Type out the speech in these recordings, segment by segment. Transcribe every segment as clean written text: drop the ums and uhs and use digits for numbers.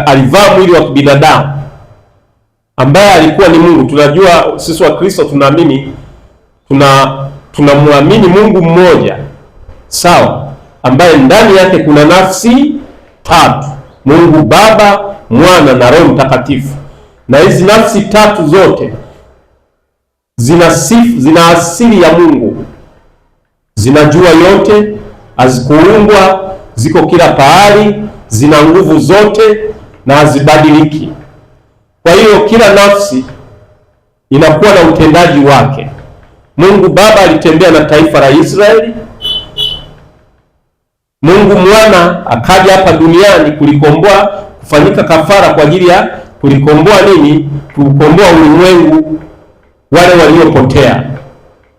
Alivaa mwili wa kibinadamu ambaye alikuwa ni Mungu. Tunajua sisi wa Kristo tunaamini, tunamwamini Mungu mmoja, sawa, ambaye ndani yake kuna nafsi tatu: Mungu Baba, Mwana na Roho Mtakatifu. Na hizi nafsi tatu zote zina sifa, zina asili ya Mungu, zinajua yote, hazikuumbwa, ziko kila pahali, zina nguvu zote na hazibadiliki. Kwa hiyo kila nafsi inakuwa na utendaji wake. Mungu Baba alitembea na taifa la Israeli. Mungu Mwana akaja hapa duniani kulikomboa, kufanyika kafara kwa ajili ya kulikomboa nini? Kukomboa ulimwengu, wale waliopotea.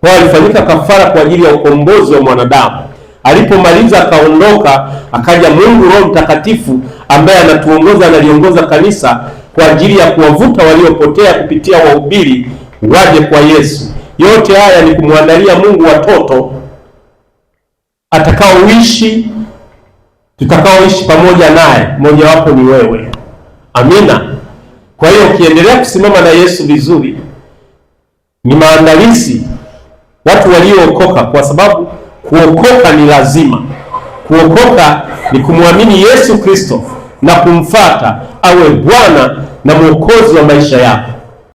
Kwa alifanyika kafara kwa ajili ya ukombozi wa mwanadamu. Alipomaliza akaondoka, akaja Mungu Roho Mtakatifu ambaye anatuongoza, analiongoza kanisa kwa ajili ya kuwavuta waliopotea kupitia wahubiri waje kwa Yesu. Yote haya ni kumwandalia Mungu watoto atakaoishi, tutakaoishi pamoja naye, mmojawapo ni wewe. Amina. Kwa hiyo ukiendelea kusimama na Yesu vizuri, ni maandalizi watu waliookoka, kwa sababu kuokoka ni lazima. Kuokoka ni kumwamini Yesu Kristo na kumfata awe Bwana na Mwokozi wa maisha yako.